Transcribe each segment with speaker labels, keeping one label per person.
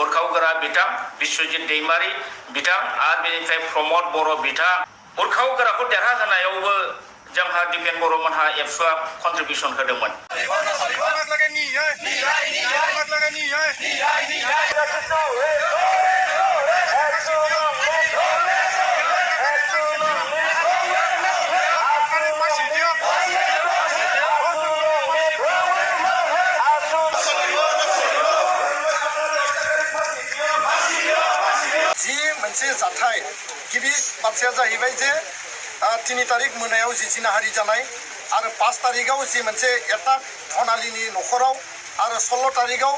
Speaker 1: उरखाव गोरा बिथां बिश्वजित दैमारि बिथां आरो बेनिफ्राय प्रमद बर' बिथां उरखाव गोराखौ देरहाहोनायावबो जोंहा दिपेन बर'मोनहा एबसुआ कन्ट्रिबिउसन होदोंमोन।
Speaker 2: मोनसे जाथाय गिबि बाथ्राया जाहैबाय जे 3 तारिख मोनायाव जि जिनाहारि जानाय आरो 5 तारिखआव जि मोनसे एटाक धनालिनि न'खराव आरो 16 तारिखआव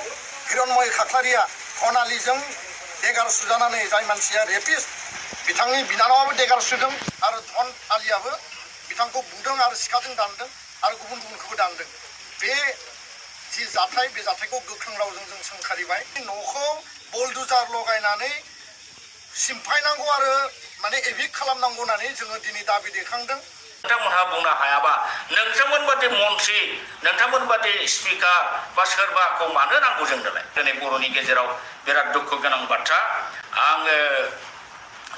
Speaker 2: हिरण्मय खाख्लारिया धनालिजों देगार सुजानानै जाय मानसिया रेपिस्ट बिथांनि बिनानावाबो देगार सुदों आरो धनालियाबो बिथांखौ बुदों आरो सिखाजों दानदों आरो गुबुन गुबुनखौबो दानदों। बे जि जाथाय बे जाथायखौ गोख्रों रावजों जों सोंखारिबाय। न'खौ बुलडुजार लगायनानै सिमफायनांगौ आरो माने एभिक्ट खालामनांगौ होननानै जोङो दिनै दाबि दैखांदों।
Speaker 1: नोंथांमोनहा बुंनो हायाबा नोंथांमोन बादि मन्त्रि नोंथांमोन बादि स्पिकार बा सोरबाखौ मानो नांगौ जोंनोलाय? दिनै बर'नि गेजेराव बिराद दुखु गोनां बाथ्रा। आङो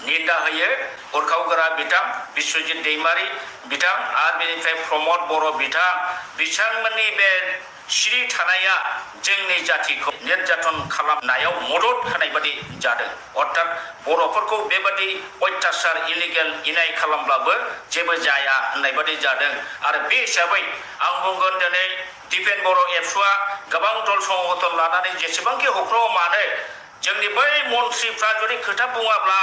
Speaker 1: निन्दा होयो उरखाव गोरा बिथां बिश्वजित दैमारि बिथां आरो बेनिफ्राय प्रमद बर' बिथां बिथांमोननि बे सिरि थानाया जोंनि जातिखौ निर्यातन खालामनायाव मदद होनाय बादि जादों। अर्थात बर'फोरखौ बेबादि अत्याचार इलिगेल इनाय खालामब्लाबो जेबो जाया होननाय बादि जादों। आरो बे हिसाबै आं बुंगोन दिनै दिपेन बर' एबसुआ गोबां दल संगठन लानानै जेसेबांखि हख्राव मानो जोंनि बै मन्थ्रिफ्रा जुदि खोथा बुङाब्ला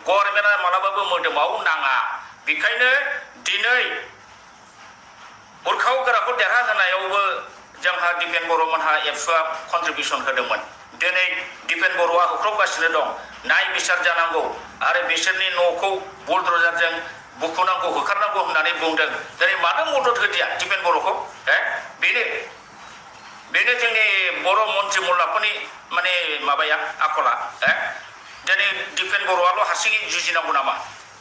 Speaker 1: गभर्नमेन्टआ मालाबाबो मोदोमाव नाङा। बेखायनो दिनै उरखाव गोराखौ देरहाहोनायावबो जोंहा दिपेन बर'मोनहा एबसुआ कन्ट्रिबिउसन होदोंमोन। दिनै दिपेन बर'आ होख्रावगासिनो दं नायबिसार जानांगौ आरो बिसोरनि न'खौ बुलडजारजों बुखुनांगौ होखारनांगौ होननानै बुंदों। दिनै मानो मदद होदिया दिपेन बर'खौ? बेनो जोंनि बर' मन्त्रि मुल्लाफोरनि माने माबाया आखला। दिनै दिपेन बर'आल' हारसिङै जुजिनांगौ नामा?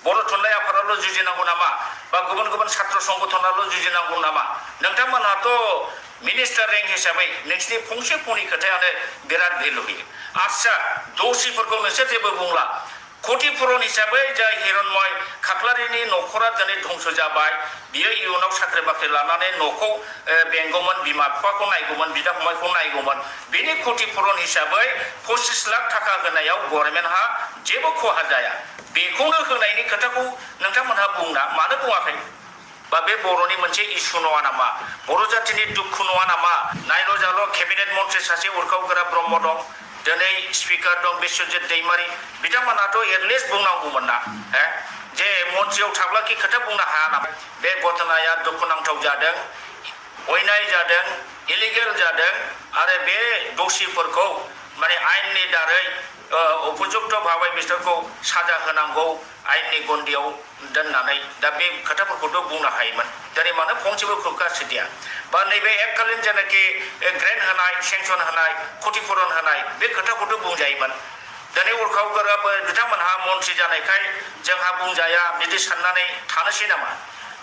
Speaker 1: बर' थुनलाइ आफादाल' जुजिनांगौ नामा? बा गुबुन गुबुन सात्र संगठनाल' जुजिनांगौ नामा? नोंथांमोनहाथ' मिनिस्टार रेंक हिसाबै नोंसिनि फंसे फंनै खोथायानो बिराद भेलु होयो। आच्छा दसिफोरखौ नोंसोर जेबो बुंला। क्षतिपुरन हिसाबै जाय हिरण्मय खाख्लारिनि न'खरा दिनै धंस जाबाय बियो इयुनाव साख्रि बाख्रि लानानै न'खौ बेंगौमोन, बिमा बिफाखौ नायगौमोन, बिदा फंबायखौ नायगौमोन। बेनि क्षतिपुरन हिसाबै 25 लाख थाखा होनायाव गभर्नमेन्टहा जेबो खहा जाया। बेखौनो होनायनि खोथाखौ नोंथांमोनहा बुंना मानो बुङाखै? बा बे बर'नि मोनसे इस्यु नङा नामा? बर' जातिनि दुखु नङा नामा? नायल' जाल' केबिनेट मन्त्रि सासे उरखाव गोरा ब्रह्म दं, दिनै स्पिकार दं बिश्वजित दैमारि। बिथांमोनहाथ' एटलिस्ट बुंनांगौमोन ना जे मन्त्रियाव थाब्ला कि खोथा बुंनो हाया नामा? बे घटनाया दुखुनांथाव जादों, अयनाय जादों, इलिगेल जादों आरो बे दसिफोरखौ माने आयेननि दारै उपयुक्त भाबै बिसोरखौ साजा होनांगौ आयेननि गन्दियाव दोननानै। दा बे खोथाफोरखौथ' बुंनो हायोमोन। दिनै मानो फंसेबो खुखासिदिया? बा नैबे एककालीन जेनाखि ग्रेन्ट होनाय, सेंसन होनाय, क्षतिपुरन होनाय बे खोथाखौथ' बुंजायोमोन। दिनै उरखाव गोरा बिथांमोनहा मन्त्रि जानायखाय जोंहा बुंजाया बिदि साननानै थानोसै नामा?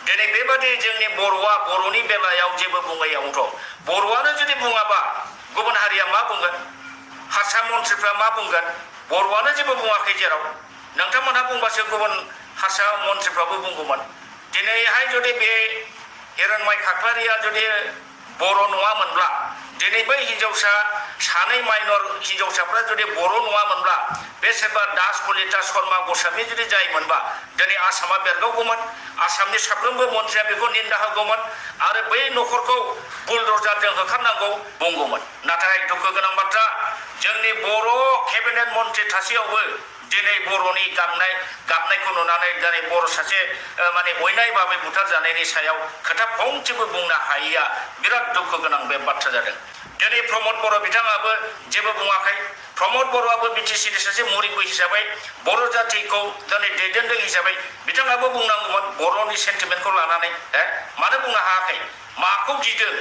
Speaker 1: दिनै बेबादि जोंनि बर'आ बर'नि बेलायाव जेबो बुङैयावथ' बर'आनो जुदि बुङाबा गुबुन हारिया मा बुंगोन? हारसा मन्थ्रिफ्रा मा बुंगोन? बर'आनो जेबो बुङाखै जेराव। नोंथांमोनहा बुंबासो गुबुन हारसा मन्थ्रिफ्राबो बुंगौमोन। दिनैहाय जुदि बे हिरण्मय खाख्लारिया जुदि बर' नङामोनब्ला, दिनै बै हिन्जावसा सानै माइनर हिन्जावसाफ्रा जुदि बर' नङामोनब्ला, बे सोरबा दास कलिता शर्मा गस्वामी जुदि जायोमोनबा दिनै आसामा बेरगावगौमोन। आसामनि साफ्रोमबो मन्थ्रिया बेखौ निन्दा होगौमोन आरो बै न'खरखौ बुलडजारजों होखारनांगौ बुंगौमोन। नाथाय दुखु गोनां बाथ्रा, जोंनि बर' केबिनेट मन्त्रि थासेयावबो दिनै बर'नि गाबनायखौ नुनानै दिनै बर' सासे माने अयनाय भाबै बुथारजानायनि सायाव खोथा फंसेबो बुंनो हायैया बिराद दुखु गोनां बे बाथ्रा जादों। दिनै प्रमद बर' बिथाङाबो जेबो बुङाखै। प्रमद बर'आबो बिटिसिनि सासे मुरिबो हिसाबै बर' जातिखौ दिनै दैदेनदों हिसाबै बिथाङाबो बुंनांगौमोन बर'नि सेन्टिमेन्टखौ लानानै। मानो बुंनो हायाखै? माखौ गिदों?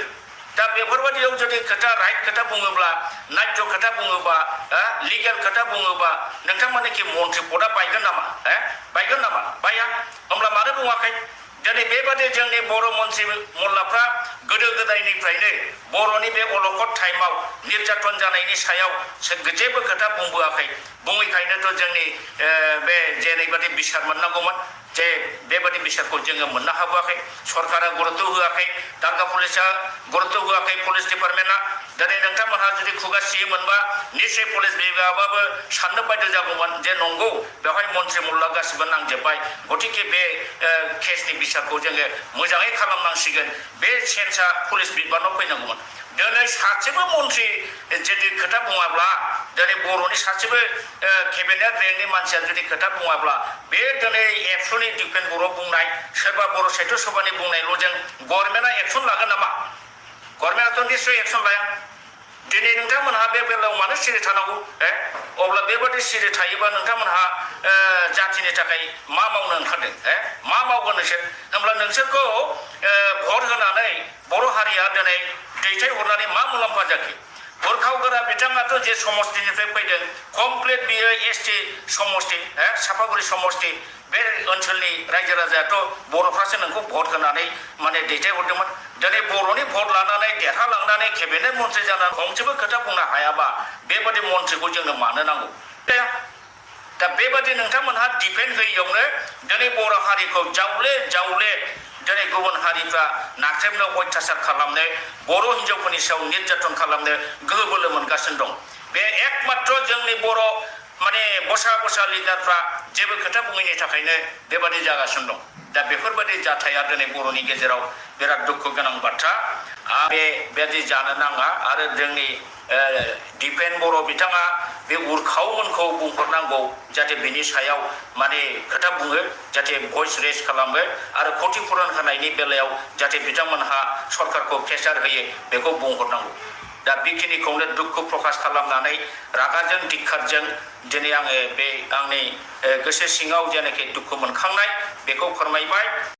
Speaker 1: दा बेफोरबायदियाव जुदि खोथा राइट खोथा बुङोब्ला, नायज खोथा बुङोबा, लिगेल खोथा बुङोबा नोंथांमोननिखि मन्त्रि पदआ बायगोन नामा? बायगोन नामा? बाया। होमब्ला मानो बुङाखै? दिनै बेबादि जोंनि बर' मन्त्रि मुल्लाफ्रा गोदो गोदायनिफ्रायनो बर'नि बे अलखद टाइमाव निर्यातन जानायनि सायाव जेबो खोथा बुंबोआखै बुङैखायनोथ' जोंनि बे जेरैबादि बिसार मोननांगौमोन जे बेबादि बिसारखौ जोङो मोननो हाबोआखै सरकारा गुरुत्व होआखै दारगा पुलिसा गुरुत्व होआखै पुलिस डिपार्टमेन्टआ दिनै नोंथांमोनहा जुदि खुगा सियोमोनबा निश्चय पुलिस बिभागाबो साननो बायद' जागौमोन जे नंगौ बेवहाय मन्त्रि मुल्ला गासिबो नांजोब्बाय गतिके बे केसनि बिसारखौ जोङो मोजाङै खालामनांसिगोन बे सेन्सआ पुलिस बिबानाव फैनांगौमोन दिनै सासेबो मन्त्रि जुदि खोथा बुङाब्ला दिनै बर'नि सासेबो केबिनेट रेंकनि मानसिया जुदि खोथा बुङाब्ला बे दिनै एबसुनि दिपेन बर' बुंनाय सोरबा बर' साहित्य सभानि बुंनायल'जों गभर्नमेन्टआ एक्सन लागोन नामा गभर्नमेन्टआथ' निश्चय एक्सन लाया दिनै नोंथांमोनहा बे बेलायाव मानो सिरि थानांगौ अब्ला बेबादि सिरि थायोबा नोंथांमोनहा जातिनि थाखाय मा मावनो ओंखारदों मा मावगोन नोंसोर होमब्ला नोंसोरखौ भट होनानै बर' हारिया दिनै दैथायहरनानै मा मुलाम्फा जाखो बुरखावगोरा बिथाङाथ' जे समष्टिनिफ्राय फैदों कमप्लिट बियो एसटि समष्टि सापागुरि समष्टि बे ओनसोलनि रायजो राजायाथ' बर'फ्रासो नोंखौ भट होनानै माने दैथायहरदोंमोन दिनै बर'नि भट लानानै देरहालांनानै केबिनेट मन्त्रि जानानै गंसेबो खोथा बुंनो हायाबा बेबादि मन्थ्रिखौ जोंनो मानो नांगौ दा बेबादि नोंथांमोनहा डिफेन्ड होयियावनो दिनै बर' हारिखौ जावले दिनै गुबुन हारिफ्रा नाख्रेबनो अयथासार खालामनो बर' हिन्जावफोरनि सायाव निर्यातन खालामनो गोहो बोलो मोनगासिनो दं बे एकमात्र जोंनि बर' माने बसा लिडारफ्रा जेबो खोथा बुङैनि थाखायनो बेबादि जागासिनो दं दा बेफोरबादि जाथाया दिनै बर'नि गेजेराव बिराद दुखु गोनां बाथ्रा बेबादि जानो नाङा आरो जोंनि दिपेन बर' बिथाङा बे उरखावमोनखौ बुंहरनांगौ जाहाथे बिनि सायाव माने खोथा बुङो जाहाथे भइस रेज खालामो आरो क्षतिपुरन होनायनि बेलायाव जाहाथे बिथांमोनहा सरकारखौ प्रेसार होयो बेखौ बुंहरनांगौ दा बेखिनिखौनो दुखु प्रकाश खालामनानै रागाजों धिक्कारजों दिनै आङो बे आंनि गोसो सिङाव जेनाखि दुखु मोनखांनाय बेखौ फोरमायबाय।